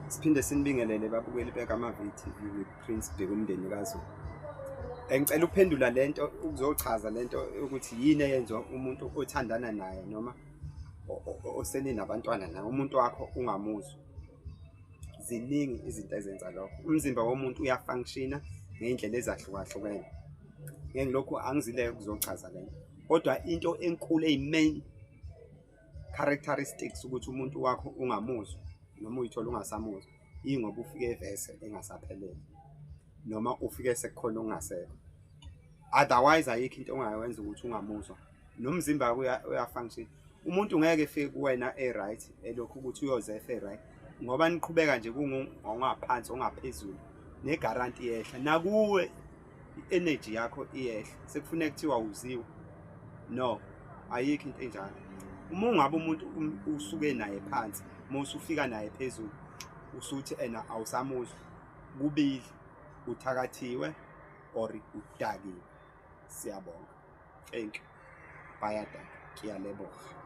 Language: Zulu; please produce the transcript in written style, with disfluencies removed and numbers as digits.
Siphinde sinibingelele babukeli bekaMavi TV with Prince Bheka umndeni kaZulu. Ngicela ukuphendula lento, ukuzochaza lento ukuthi yini eyenziwa umuntu othandana naye noma oseninabantwana naye, umuntu wakho ungamuzwa. Ziningi izinto ezenza lokho. Umzimba womuntu uyafunctiona ngey'ndlela ezahlukahlukene. Ngeke ngilokhu angizile ukuzochaza lento. Kodwa into enkulu eyi-main characteristics ukuthi umuntu wakho ungamuzwa noma uyithola ungasamuzwa, yingoba ufike evese engasaphelele noma ufike sekukhona okungasekho. Otherwise ayikho into ongayenza ukuthi ungamuzwa. Nomzimba uya-function. Umuntu ngeke efike kuwena e-right elokhu ukuthi uyoze efe right, ngoba niqhubeka nje kungongaphansi ongaphezulu, ne-guarantee iyehla, nakuwe i-energy yakho iyehla, sekufuneka kuthiwa uziwe. No, ayikho into enjalo. Uma ungabe umuntu usuke naye phansi, uma usufika naye phezulu usuthi ena awusamuzwa, kubili, uthakathiwe or udakiwe. Siyabonga, thank you, baie dankie, ke a leboga.